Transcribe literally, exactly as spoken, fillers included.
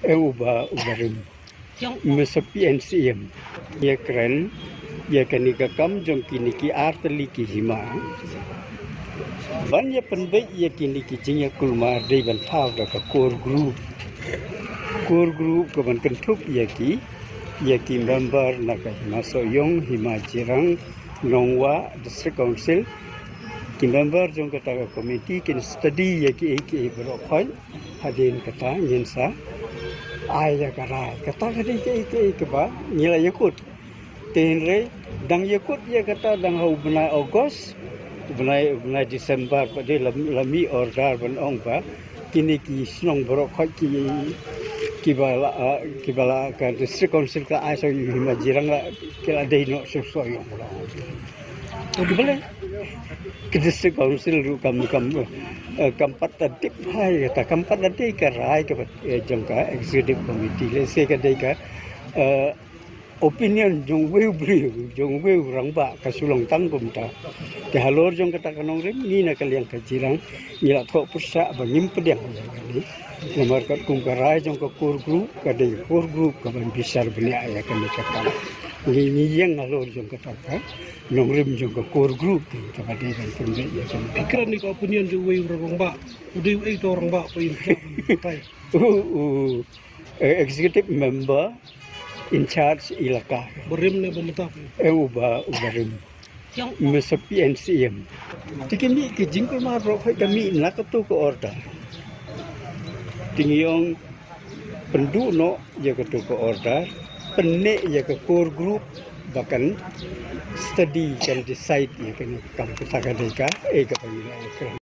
Em u ba u barim. Me sa P N C M. Ïa kren ïa kane ka kam jong kine ki ar tylli ki hima. Ban ïa pynbeit ïa kine ki jingïakulmar dei ban thaw da ka core group. Core group ka ban kynthup ïa ki, ïa ki member na ka Hima Sohiong, Hima Jirang, Nongwah, District Council. Ki member jong kata ka committee kin study ïa kiei kiei baroh khoit. Hadien kata ngin sa ai ïa ka rai. Kata ka dei kaei kaei kaba ngi la ïakut. Te hynrei dang ïakut ïa kata dang ha u bnai August, u bnai, u bnai December pat dei la, la mih order ban ong ba kine ki shnong baroh khoit ki, kiba la, ah, kiba la ka District Council ka ai sa ïa u Hima Jirang la, ki la dei noh shuh shuh ïa u la. Balei? Ka District Council ruh kam, kam, eh, kam pat da tip hai kata, kam pat da dei ka rai kaba, eh, jong ka Executive Committee. Lehse ka dei ka, eh, opinion jong uwei u briew, jong uwei u rangbah, ka shu long tang kumta. Te halor jong kata ka nongrim, ngi na ka liang ka Jirang ngi la thoh pyrshah ba ngim pdiang ïa kane. Namar katkum ka rai jong ka core group, ka dei core group ka ban bishar bniah ïa kane ka kam. Ngi, ngi ïeng halor jong kata ka nongrim jong ka core group, kaba dei ban pynbeit ïa kane. Phi kren ïa ka opinion jong uwei u rangbah, u dei uei uta u rangbah ba in pynbeit? U, u, eh, executive member in charge elaka. Barim ne ba mynta? Eh, u ba, u barim. Me sa P N C M. Te ki mih ki jingkulmar baroh khoit ka mih na katu ka order. Te ngi ong pynduh noh ïa katu ka order, pynneh ïa ka core group ba kan study, kan decide ïa kane ka kam. Kata ka dei kaei kaba ngi la ïakren.